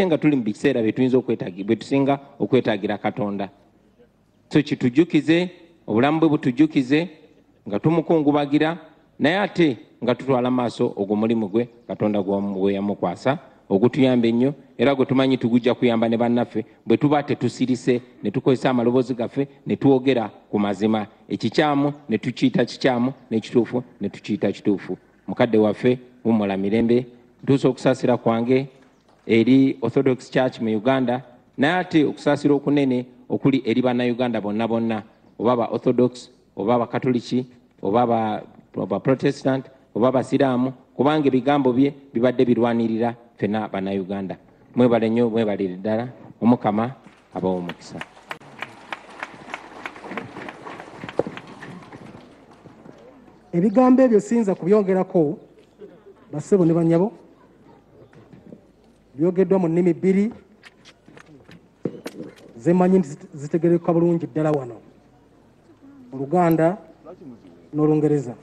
Nga tuli mu biseera bye tuyinza bwe tusinga okwetaagira Katonda. So kitujjukize, obulamu bwe butujjukize nga tumukungubagira, naye ate nga tutwala maaso ogwo mulimu gwe Katonda gwe yamukwasa, ogutuyamba ennyo, era gwe tumanyi tugujja kuyamba ne bannaffe bwe tuba tetusirise ne tukozesa amaloboozi gaffe ne twogera ku mazima, ekikyamu ne tukiyita kikyamu n'ekituufu ne tukiyita kituufu. Mukadde waffe wummula mirembe. Ntuusa okusaasira kwange eri Orthodox Church mu Uganda, naye ate okusaasira okunene okuli eri bannayuganda bonna bonna, oba ba Orthodox oba Abakatoliki oba ba Protestant oba Basiraamu, kubanga ebigambo bye bibadde birwanirira ffenna bannayuganda. Mwebale nnyo, mwebalire ddala. Omukama abawe omukisa. Ebigambo ebyo siyinza kubyongerako, bassebo ne bannyabo, byogeddwa mu nnimi bbiri zemanyi nti zitegerekeka bulungi ddala wano, Oluganda n'Olungereza.